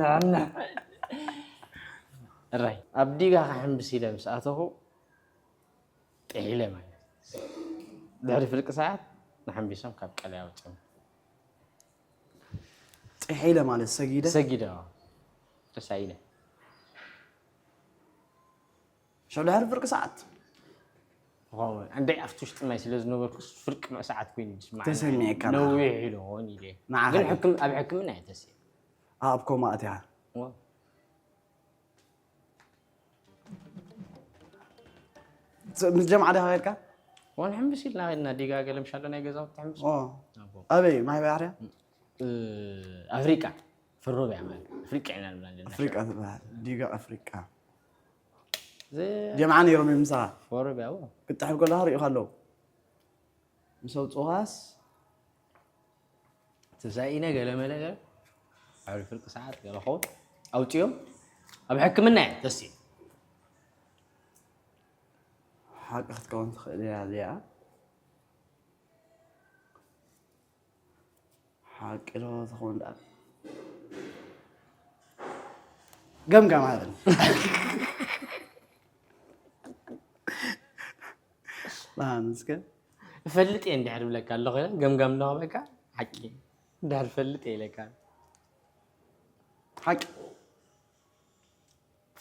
ንዕና። እራይ ኣብ ዲጋ ክሕምብስ ኢለ ምስ ኣተኹ ጥሒለ ማለት እዩ። ድሕሪ ፍርቂ ሰዓት ንሓምቢሶም ካብ ቀላይ ኣውፅኦም። ጥሒለ ማለት ሰጊደ ሰጊደ ተሳኢለ። ሽዑ ድሕሪ ፍርቂ ሰዓት እንደ ኣብቲ ውሽጢ ማይ ስለ ዝነበርኩ ፍርቂ ሰዓት ኮይኑ ዝስማዕ ተሰሚዕካ ነዊሕ ኢሉ ሆን ኢለ ንዓኻ ግን እዩ። ሕክም ኣብ ሕክምና እየ ተስየ ኣብ ኮማ ኣትያ ምስ ጀምዓ ዲኻ ከድካ ወን ሕምብስ ኢልና ከድና ዲጋ ገለ ምሻሎ ናይ ገዛውቲ ሕምብስ ኦ፣ ኣበይ ማይ ባሕርያ ኣፍሪቃ ፍሮብያ ማለት ኣፍሪቃ ኢና ንብላ ኣለና ኣፍሪቃ ትበሃል ዲጋ ኣፍሪቃ ዘ- ጀምዓ ነይሮም እዮም ምሳኻ ፎሮብያ ዎ ክትጥሕል ከለኻ ርእዩ ኣለዉ ምስ ኣውፅኻስ ተሳኢነ ገለ መለ ገለ ኣብ ፍርቂ ሰዓት ገለ ኸውን ኣውፅኦም ኣብ ሕክምና እየ ተስየ ሓቂ ክትከውን ትኽእል እያ እዚኣ ሓቂ ዶ ትኸውን ደኣ ገምጋም ሃበኒ እስከ እፈልጥ እየ እንድሕር ብለካ ኣለኹ ገምጋም እንዳበካ ሓቂ እንድሕር ፈልጥ እየ ኢለካ ሓቂ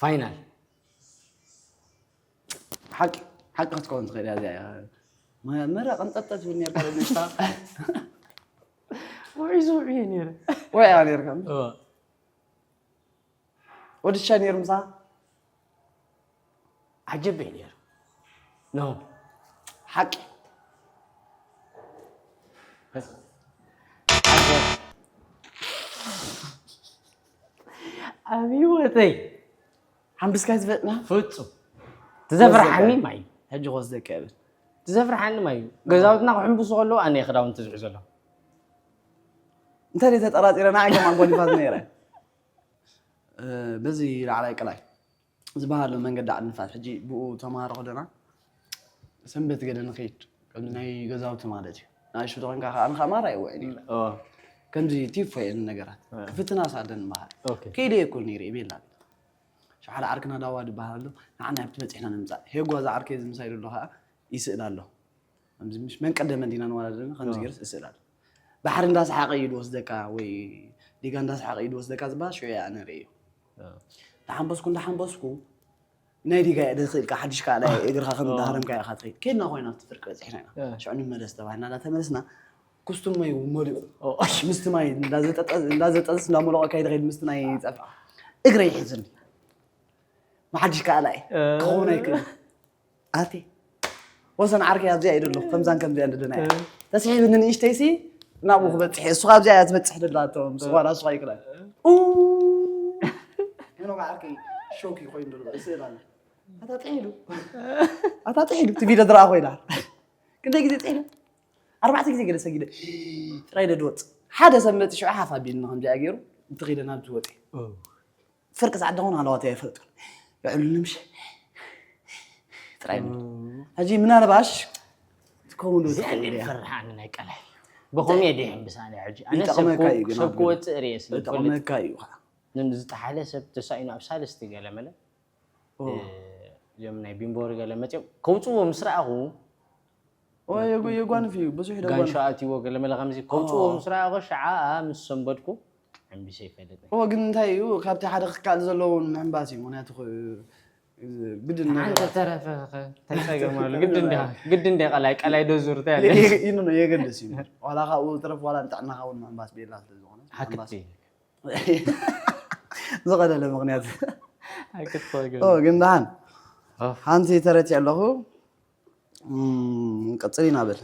ፋይናል ሓቂ ሓቂ ክትከውን ትኽእል እያ እዚኣ መረ ቀንጠጠ ትብል ነርካ ንሽታ ውዒ ዝውዒ እየ ነይረ ወይ እያ ነርካ ወድሻ ነይሩ ምሳ ዓጀብ እየ ነይሩ ኖ ሓቂ ኣብ ህይወተይ ሓምብስካ ዝፈጥና ፍጹም ትዘፍርሓኒ ማይ ሕጂ ክወስደካ ይብል ትዘፍርሓኒ ማይ እዩ ገዛውትና ክሕምብሱ ከለዉ ኣነ ክዳውንቲ ዝሕዘሎም እንታይ ተጠራጢረ ንዓይ ከም ኣጓኒፋት ነይረ በዚ ላዕላይ ቀላይ ዝበሃሉ መንገዲ ዓዲ ንፋስ ሕጂ ብኡ ተምሃሮ ከለና ሰንበት ገለ ንኸይድ ከምዚ ናይ ገዛውቲ ማለት እዩ ንኣሽቱ ተኾንካ ከዓ ንኸማራ ይውዕል እዩ ከምዚ ቲፎ የን ነገራት ክፍትና ሳደን በሃል ከይደ የኩል ነይሩ ይቤላ ሓደ ዓርክና ዳዋ ዝበሃል ኣሎ ንዓና ኣብቲ በፂሕና ንምፃእ ሄጓ ዝዓርከ እዚ ምሳይ ዘሎ ከዓ ይስእል ኣሎ ከምዚ ምሽ መን ቀደመ እንዲና ንዋላ ዘለና ከምዚ ገይርስ እስእል ኣሎ ባሕሪ እንዳሰሓቀ እዩ ዝወስደካ ወይ ዲጋ እንዳሰሓቀ እዩ ዝወስደካ ዝበሃል ሽዑ እያ ንርኢ እዩ እንዳሓንበስኩ እንዳሓንበስኩ ናይ ዲጋ እየ ደስ ኢልካ ሓድሽ ከዓ ናይ እግርኻ ከም እንዳሃረምካ ኢኻ ትኸይድ ከድና ኮይና ኣብቲ ፍርቂ በፂሕና ኢና ሽዑ ንመለስ ተባሂልና እንዳተመለስና ኩስቱም ማይ መሊኡ ምስቲ ማይ እንዳዘጠጠስ እንዳሞለቐ ካይድ ኸይድ ምስቲ ናይ ፀፍዓ እግረ ይሕዝኒ ብሓድሽ ከዓ ላይ ክኸውን ኣይክእል ኣቲ ወሰን ዓርከይ ኣብዚኣ እዩ ደሎ ከምዛን ከምዚኣ እንደደና እያ ተስሒብኒ ንእሽተይሲ ናብኡ ክበፅሕ እሱ ካብዚኣ እያ ትበፅሕ ደላ እቶም ስኳላ እሱ ኣይክላል ኖ ዓርከይ ሾክ ኮይኑ ደሎ እስእል ኣለ ኣታ ጥሒሉ ኣታ ጥሒሉ እቲ ቪድዮ ዝረኣ ኮይና ክንደይ ግዜ ጥሒሉ ኣርባዕተ ግዜ ገለ ሰጊደ ጥራይ ደድወፅ ሓደ ሰብ መፂ ሽዑ ሓፍ ኣቢልና ከምዚኣ ገይሩ እንተኸይደ ናብ ዝወፀ ፍርቂ ሰዓት ደኾን ሃለዋት እያ ይፈልጡ ይዕሉ ንምሽ ጥራይ ሕጂ ምናልባሽ ትከውን ዶ እዚኣ ትኸውን እንዴ እያ ፈርሓኒ ናይ ቀላይ ብኸምኡ እየ ድሕን ብሳኒ ሕጂ ኣነ ሰብ ይጠቕመካ ክወ- እዩ ግን ሰብ ኣብ ክወፅእ ርእየ ስለ ዝፈልጥ ይጠቕመካ እዩ ከዓ ዝጠሓለ ሰብ ተሳኢኑ ኣብ ሳልስቲ ገለ መለ ኦ፣ እም ናይ ቢምቦሪ ገለ መፅኦም ከውፅዎ ምስ ረኣኹ ኦ፣ የጉ- የጓንፍ እዩ ብዙሕ ደጓንፍ ጋንሾ ኣትይዎ ገለ መለ ከምዚ ከውፅዎ ምስ ረኣኹ ሸዓ ምስ ሰንበድኩ ኣንቢሰ ይፈልጥ ኦ ግን እንታይ እዩ ካብቲ ሓደ ክካል ዘለውን ምሕንባስ እዩ ምክንያቱ ክ- ግድን ሓንቲ ተረፈ እንታይ ፀገም ኣሎ ግዲ እንዲያ ግዲ እንዲያ ቀላይ ቀላይ ዶ ዙር እንታይ ኣለ ይኑ የገድስ እዩ ዋላ ካብኡ ትረፍ ዋላ ንጥዕናኻ እውን ምሕንባስ ቤላ ስለ ዝኾነ ሓክቲ ዝቐለለ ምክንያት ኣይክትፈገ ኦ ግን ደሓን ሓንቲ ተረቲ ኣለኹ እም፣ ቀፅል ኢና በል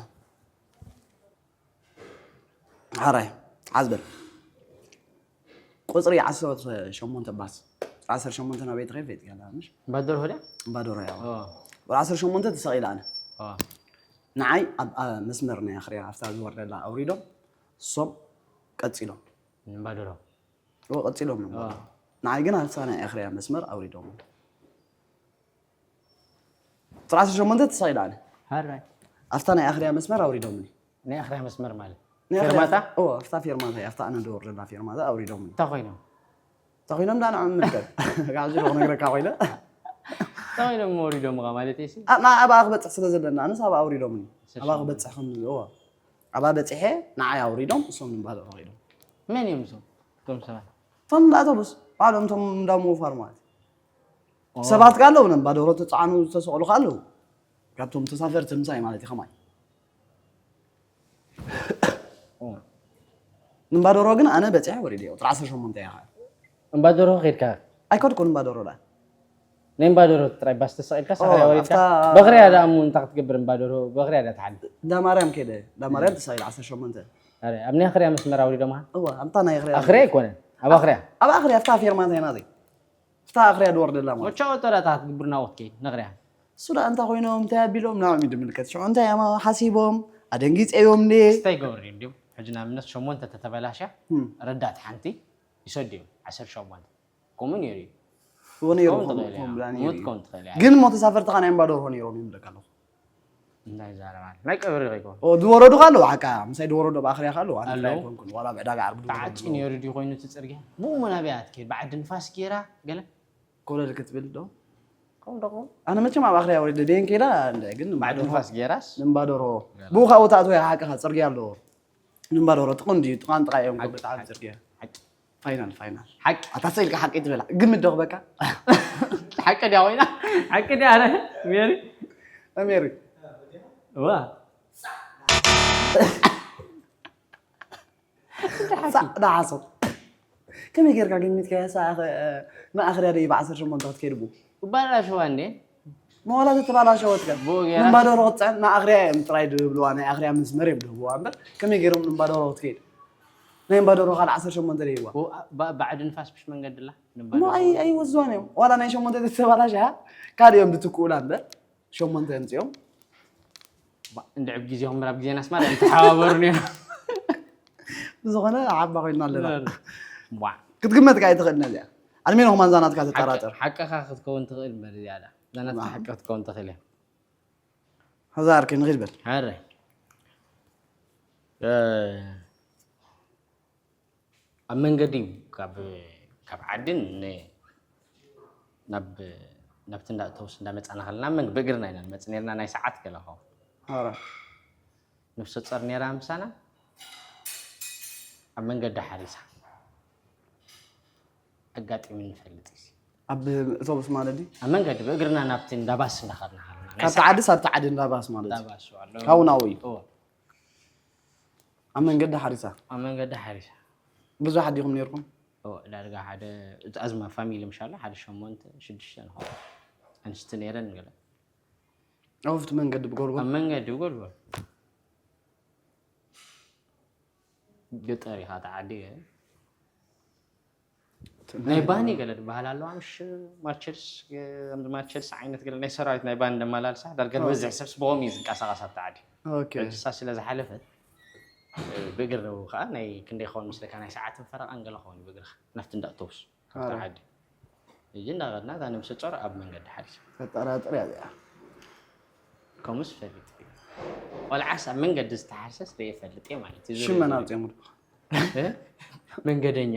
ሓራይ ሓዝበል ቁፅሪ ዓሰርተ ሸሞንተ ባስ ዓሰርተ ሸሞንተ ናበይ ትኸይድ ፈይጥካ ምሽ ባደር ሆዳ ባዶራ ያ ወደ ዓሰርተ ሸሞንተ ተሰቒለ ኣነ ንዓይ ኣብ ኣብ መስመር ናይ ኣኽርያ ኣብታ ዝወርደላ ኣውሪዶም እሶም ቀፂሎም ባደሮ እዎ ቀፂሎም እዮም ንዓይ ግን ኣብታ ናይ ኣኽርያ መስመር ኣውሪዶም ጥራሲ ሸሞንተ ተሳኢሉ ኣነ ሃራይ ኣብታ ናይ ኣኽርያ መስመር ኣውሪዶምኒ ናይ ኣኽርያ መስመር ማለት ናይ ኣኽርያ- ፌርማታ እዎ ኣብታ ፌርማታ ኣብታ ኣነ ዝወርደላ ፌርማታ ኣውሪዶምኒ እንታይ ኮይኖም ተኾይኖም ዳ ንዕም ምልከት ካብ ዝሎ ክነግረካ ኮይነ ተባሂሎም ወሪዶምኻ ማለት እዩ። ና ኣብኣ ክበፅሕ ስለ ዘለና ኣነስ ኣብኣ ኣውሪዶምኒ። ኣብኣ ክበፅሕ ከም እዎ ኣብኣ በፂሐ ንዓይ ኣውሪዶም እሶም ንባዶ ተኸይዶም። መን እዮም እዞም እቶም ሰባት? እቶም እንዳ ኣውቶቡስ ባዕሎም እቶም እንዳ ምውፋር ማለት እዩ። ሰባት ካ ኣለዉ ነን ባዶሮ ተፃዕኑ ዝተሰቕሉ ካ ኣለዉ። ካብቶም ተሳፈርቲ ምሳይ ማለት እዩ ከማይ። ንባዶሮ ግን ኣነ በፂሐ ወሪደ ወጥራ ዓሰርተ ሸሞንተ እያ። እምባዶሮ ከድካ? ኣይከድኩን እምባዶሮ ዳ ናይ እምባዶሮ ጥራይ ባስ ተሰቂልካ ሳሕያ ወሪድካ? በኽርያ ዳ እሙ እንታይ ክትገብር እምባዶሮ በኽርያ ዳ ትሓልፍ? እንዳ ማርያም ከደ እንዳ ማርያም ተሳኢል ዓሰርተ ሸሞንተ። ኣብ ናይ ኣኽርያ መስመር ኣውሪዶምኻ? እዋ ኣብታ ናይ ኣኽርያ ኣኽርያ ኣይኮነን ኣብ ኣኽርያ። ኣብ ኣኽርያ ኣብታ ፌርማታ ኢና ዘይ ኣብታ ኣኽርያ ድወርደላ ማለት። መቻወጦ ዳ ትግብር ናወት ከይድ ነኽርያ። እሱ ደኣ እንታይ ኮይኖም እንታይ ኣቢሎም ናብኦም እዩ ድምልከት ሽዑ እንታይ እዮም ሓሲቦም ኣደንጊፀዮም እንዴ? እንታይ ይገብሩ እዮም ድዮም ሕጂ ንኣብነት ሸሞንተ ተተበላሽያ ረዳት ሓንቲ ይሰዱ እዮም ዓሰርተ ሸሞንተ ከምኡ ነይሩ እዩ። እዎ ነይሩ ከምኡ ከምኡ ትኽእል እያ። ከምኡ ብላ ነይሩ ከምኡ እዩ። ትኸውን ትኽእል እያ። ግን እሞ ተሳፈርቲ ኸዓ ናይ እምባዶርሆ ነይሮም ይምለካ ኣለኹ እንታይ ይዛረብ ኣሎ ናይ ቀብሪ ከይኮን ዝወረዱ ኸ ኣለዉ ሓቃ ምሳይ ዝወረዱ ኣብ ኣኽርያ ኸ ኣለዉ ኣነ ኣለዉ? ጥራይ ኣይኮንኩን ዋላ ኣብ ዕዳጋ ዓርቢ ዝወረዱ ተዓፂ ኣለዉ። ነይሩ ድዩ ኮይኑ እቲ ፅርግያ ብኡ ናበይ ኣትከይድ ብዓዲ ንፋስ ገይራ ገለ ኮለል ክትብል ዶ ከምኡ ዶ ከውን ኣነ መቸም ኣብ ኣኽርያ ወሪደ ደየን ከይዳ እንደ ግን ብዓዲ ንፋስ ገይራስ ንእምባዶርሆ ብኡ ካብኡ ተኣትወ ሓቅኻ ፅርግያ ኣለዎ ንእምባዶርሆ ጥቕን ድዩ ጥቓን ጥቓ እዮም ብጣዕሚ ፅርግያ ሓቂ ፋይናል ፋይናል ሓቂ ኣታ ሰኢልካ ሓቂ ትበላ ግምት ዶ ክበካ ሓቂ ድያ ኮይና ሓቂ ድያ ኣረ ሜሪ ሜሪ ዋ ሳዕ ዳሓሶት ከመይ ጌርካ ገሚትካያ ሳዕ ንኣኽርያ ደይ ብዓሰርተ ሸሞንተ ክትከይድ ቡ ባላሸዋ እንዴ መዋላ ተተባላሸወትካ ብኡ ገይራ- ንእምባዶሮ ክትፅዕን ንኣኽርያ እዮም ጥራይ ድብልዋ ናይ ኣኽርያ መስመር እዮም ድህብዋ እምበር ከመይ ገይሮም ንእምባዶሮ ክትከይድ ናይ እምባዶሮ ካልእ ዓሰርተ ሸሞንተ ደይዋ ብኡ- ባ- ባዕዲ ንፋስ ብሽ መንገዲ ላ እሞ ኣይ- ኣይወስድዋን እዮም ዋላ ናይ ሸሞንተ ተተባላሸያ ካልእ እዮም ድትክኡላ እምበር ሸሞንተ ኣምፅኦም እንድዕብ ግዜኹም ምራብ ግዜና ስማ ተሓባበሩ ነይሩ ብዝኾነ ሓባ ኮይና ኣለና ዋ ክትግመት ካ ኣይትኽእል ነዚኣ ኣድሜኖ ክማን ዛናትካ ትጠራጠር ሓቅኻ ክትከውን ትኽእል እምበር ዝያዳ ዛናትካ ሓቂ ክትከውን ትኽእል እያ ሀዛር ከ ንኽድ በል ሀረ ኣብ መንገዲ እዩ ካብ ካብ ዓድን ን- ናብ ናብቲ እንዳ ተውስ እንዳመፃና ከለና መን- ብእግርና ኢና ንመፅ ነርና ናይ ሰዓት ገለ ኸው ኧረ ነብሰ ፆር ነራ ምሳና ኣብ መንገዲ ሓሪሳ ኣጋጢሙ ንፈልጥ እዩ ኣብ እቶብስ ማለት ድዩ ኣብ መንገዲ ብእግርና ናብቲ እንዳባስ እንዳኸድና ከለና ናይ ካብቲ ዓድስ ኣብቲ ዓዲ እንዳባስ ማለት እዩ እንዳባስ ኣሎ ካብኡ ናብኡ እዩ እዎ ኣብ መንገዲ ሓሪሳ ኣብ መንገዲ ሓሪሳ ብዙሕ ኣዲኹም ነርኩም እዎ ዳርጋ ሓደ እቲ ኣዝማ ፋሚሊ ምሻላ ሓደ ሸሞንተ ሽዱሽተ ንኸውን ኣንስቲ ነይረን ገለ ኣብቲ መንገዲ ብጎርጎ ኣብ መንገዲ ብጎልጎል ገጠር ኢኻ ተዓዲ ናይ ባኒ ገለ ዝበሃል ኣለዋ ምሽ ማርቸልስ ከምዚ ማርቸልስ ዓይነት ገለ ናይ ሰራዊት ናይ ባኒ እንደመላልሳ ዳርጋ ዝበዝሕ ሰብ ስብኦም እዩ ዝንቀሳቐስ ኣብቲ ዓዲ ኦኬ ሕጅሳ ስለ ዝሓለፈት ብእግር ከዓ ናይ ክንደይ ኸውን ምስለካ ናይ ሰዓትን ፈረቓን ገለ ኸውን ብእግርኻ ናብቲ እንዳ ኣውቶቡስ ካብቲ ዓዲ እዚ እንዳኸድና እዛ ነብሰ ጾር ኣብ መንገዲ ሓሪሳ ተጠራጥር እያ እዚኣ ከምኡስ ፈሊጥ እዩ ቆልዓስ ኣብ መንገዲ ዝተሓርሰስ ርእየ ፈልጥ እየ ማለት እዩ ሽመን ኣውፅኦም መንገደኛ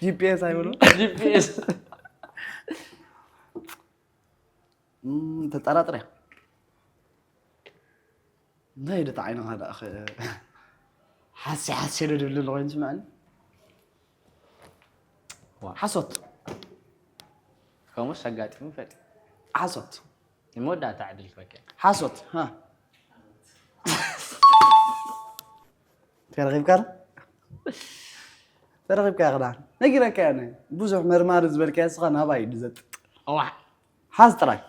ጂፒኤስ ኣይብሉ ጂፒኤስ ተጠራጥር እያ እንታይ ደታ ዓይንኻ ደኣ ሓሲ ሓሲ ዶ ድብል ኣለኮ ይስምዐኒ ሓሶት ከምኡስ ኣጋጢሙ ፈጥ ሓሶት ንመወዳእታ ዕድል ክበከ ሓሶት ተረኺብካ ተረኺብካ ክዳ ነጊረካ እያ ብዙሕ መርማሪ ዝበልካያ ስኻ ናባይ ድዘጥ ኣዋሕ ሓዝ ጥራይ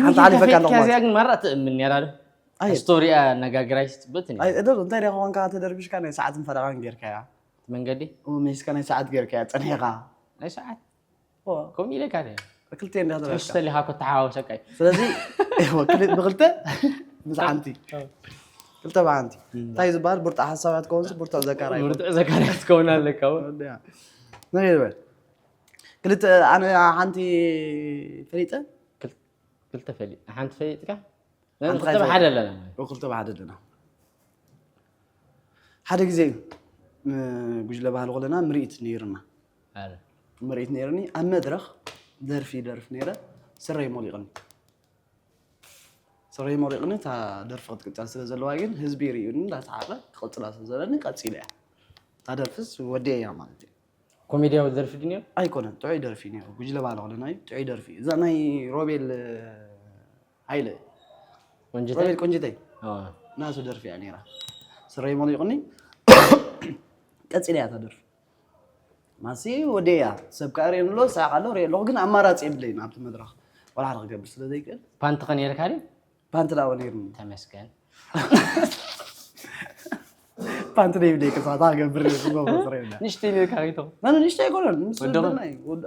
ሓንቲ ሓሊፈካ ኣለኹ ከዚኣ ግን ማራ ትእምን ነራ ዶ ስቶሪያ ነጋግራይ ስትበት ኣይእደር እንታይ ደ ኾንካ ተደርቢሽካ ናይ ሰዓትን ፈረቓን ጌርካያ መንገዲ መሲስካ ናይ ሰዓት ጌርካያ ጸኒሕኻ ናይ ሰዓት ከምኡ ኢለካ ደ ክልተ እንዳ ተበልካ ተሊኻ ኮተሓዋወሰካ እዩ ስለዚ ብክልተ ምስ ሓንቲ ክልተ ብሓንቲ እንታይ ዝበሃል ብርጣ ሓሳብ ትከውንስ ብርቱዕ ዘካራ ይኮን ብርቱዕ ዘካርያ ትከውን ኣለካ ናይ ይበል ክልተ ኣነ ሓንቲ ፈሊጠ ክልተ ፈሊጥ ሓንቲ ፈሊጥካ ክልተ ብሓደ ኣለና ክልተ ብሓደ ኣለና ሓደ ግዜ እዩ ጉጅለ ባህሊ ከለና ምርኢት ነይርና። ምርኢት ነይርኒ ኣብ መድረኽ ደርፊ ደርፍ ነይረ። ስረይ ሞሊቕኒ ስረይ ሞሊቕኒ እታ ደርፊ ክትቅፅል ስለ ዘለዋ ግን ህዝቢ ይርእዩኒ እንዳሰሓቐ ክቕፅላ ስለ ዘለኒ ቀፂለ እያ። እታ ደርፍስ ወዲአ እያ ማለት እዩ። ኮሜድያዊ ደርፊ ድንዮ? ኣይኮነን፣ ጥዑይ ደርፊ ነይሩ። ጉጅለ ባህሊ ከለና እዩ፣ ጥዑይ ደርፊ እዩ። እዛ ናይ ሮቤል ሃይለ፣ ሮቤል ቆንጅተይ ናቱ ደርፊ እያ ነይራ። ስረይ ሞሊቕኒ ቀፂለ እያ እታ ደርፊ። ማሲ ወዲአ እያ። ሰብ ከዓ ርእየን ኣሎ፣ ሰሓቕ ኣሎ፣ ርእየ ኣለኹ። ግን ኣማራፂ የብለይን ኣብቲ መድረኽ ዋላ ሓደ ክገብር ስለ ዘይክእል። ፓንትኸ ነይርካ ድዩ? ፓንት ዳወ ነይርኒ። ተመስገን። ፓንት ደይ ብደይ ቅሳታ ገብር ክገብሮ ስረ ይብላ። ንሽተይ ነይርካ ከይቶ። ናን ንሽተይ ኣይኮነን። ምስ ወደኹም? ወደናይ ወድ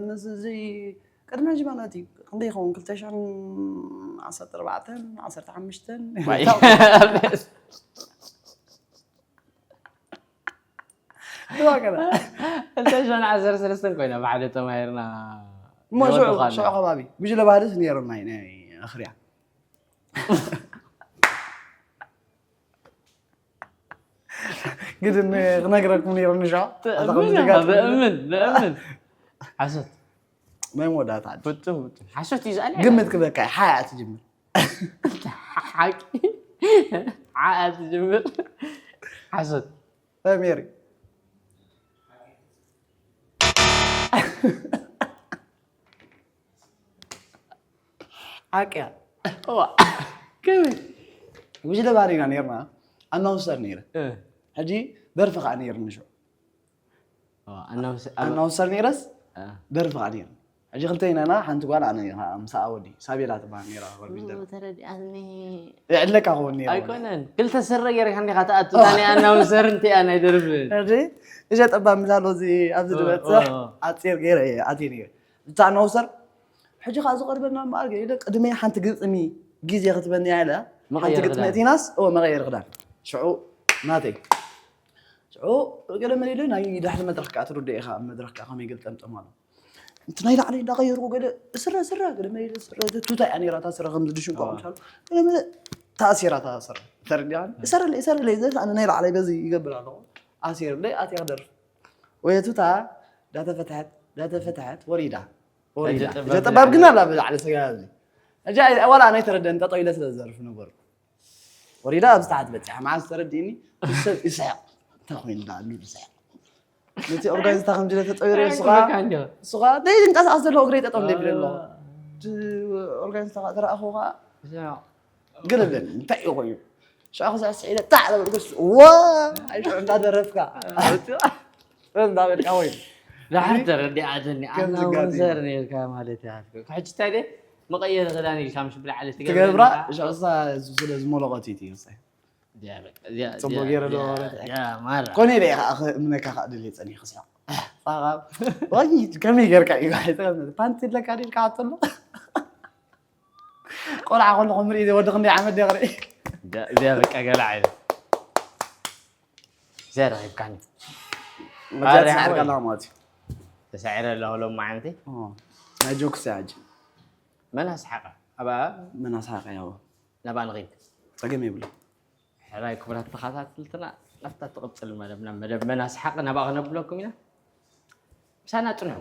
ምስ እዚ ቅድሚ ሕጂ ማለት እዩ። ክንደይ ይኸውን? ክልተ ሽሕን ዓሰርተ ኣርባዕተን ዓሰርተ ሓሙሽተን። ክልተ ሽሕን ዓሰርተ ሰለስተን ኮይና ብሓደ ተማሂርና። እሞ ሽዑ ከባቢ ጉጅለ ባህልስ ነይሩ ናይ ኣኽርያ። ግድን ክነግረኩም ነይሩ ንሻ ብእምን ብእምን ሓሶት ናይ መወዳእታ ፍጹም ሓሶት እዩ ዝኣል ግምት ክበካ ሓያ ትጅምር ሓቂ ሓያ ትጅምር ሓሶት ሜሪ ሓቅያ ከመይ ጉጅለ ባህሊ ኢና ነርና ኣናውንሰር ነይረ ሕጂ ደርፊ ከዓ ነይርኒ ሽዑ ኣናውንሰር ነይረስ ደርፊ ከዓ ነይርኒ ሕጂ ክልተ ኢናና ሓንቲ ጓል ኣነ ምሳኣ ወዲ ሳቤላ ትበሃል ነይራ ጓል ቢጅደር ተረዲኣትኒ የዕለካ ክውን ነይራ ኣይኮነን ክልተ ስረ ገይርካ እንዲኻ ትኣቱ ናይ ኣናውንሰር እንቲኣ ናይ ደርፊ ሕጂ እሸ ጠባብ ምሳሎ እዚ ኣብዚ ዝበፅሕ ኣፂር ገይረ እየ ኣትየ ነይረ እታ ኣናውንሰር ሕጂ ከዓ ዝቐርበና እምበኣር ገለ ኢለ ቅድመይ ሓንቲ ግጥሚ ግዜ ክትበኒ እያ ኢለ ሓንቲ መቐየሪ ግጥሚ ክዳን። እቲናስ እወ መቐየሪ ክዳን ሽዑ ናተይ ሽዑ ገለ መለ ኢለ ናይ ዳሕሪ መድረኽ ከዓ ትርድኦ ኢኻ ኣብ መድረኽ ከዓ ከመይ ገለ ጠምጠም ኣሎ እቲ ናይ ላዕለይ እንዳቐየርኩ ገለ ስረ ስረ ገለ መለ ኢለ ስረ ቱታ እያ ነይራ እታ ስረ ከምዚ ድሽንቋ ምሻሉ ገለ መለ ተኣሲራ እታ ስረ ተረዲኣኒ እሰረለይ እሰረለይ ዘለ ኣነ ናይ ላዕለይ በዚ ይገብር ኣለኹ ኣሲርለይ ኣትያ ክደርፍ ወየቱታ ዳተፈትሐት ዳተፈትሐት ወሪዳ ወሪዳ እጀ ጠባብ ግን ኣላ ብላዕሊ ስጋ ኣብዚ እጃ ዋላ ናይ ተረደን ጠጠው ኢለ ስለ ዝዘርፍ ነበርኩ ወሪዳ ኣብዚ ታሕቲ በፂሓ መዓዝ ተረዲእኒ ሰብ ይስሕቕ እንታይ ኮይኑ ዳ ኣሉ ዝስሕቕ ነቲ ኦርጋኒስታ ከም ጅለ ተጠዊረ እሱኻ እሱኻ ደይ ዝንቀሳቐስ ዘሎ እግረይ ጠጠው እንደቢለ ኣለኹ ኦርጋኒስታ ተረኣኹ ከዓ ግልብን እንታይ እዩ ኮይኑ ሽዑ ክስዕስዕ ኢለ ጣዕ ዘበልኩስ ዋ ኣይሽዑ እንዳደረፍካ እንዳበልካ ወይ ዳሕር ተረዲኣትኒ ኣናውንሰር ነርካ ማለት እያ ሕጂ እንታይ ደ መቐየሪ ክዳን ኢልካ ምሽ ብላዕሊ ትገብራ ሽዑሳ ስለ ዝመለቐት እዩ ትይወሳይ ጽቡቅ ገይረ ዶ ኮነ ኢለ ከዓ እምነካ ከዓ ደልየ ፀኒሑ ክስሕቕ ከመይ ገርካ እዩ ፓንቲ ኣለካ ድልካ ኣተሎ ቆልዓ ከለኹ ምርኢ ወዲ ክንደይ ዓመት ደቕሪ እዚኣ በቃ ገላ ዓይነት እዚኣ ረኺብካኒ ተሳዒረ ኣለኹ ሎም መዓንቲ ናይ ጆክስ ያጅ መን ኣስሓቀ ኣብኣ መን ኣስሓቀ ያው ናብኣ ንኺድ ፀገም የብሉ ሕራይ ክቡራት ተኸታተልትና ናብታ ትቕፅል መደብና መደብ መን ኣስሓቀ ናብኣ ክነብለኩም ኢና ምሳና ፅንሑ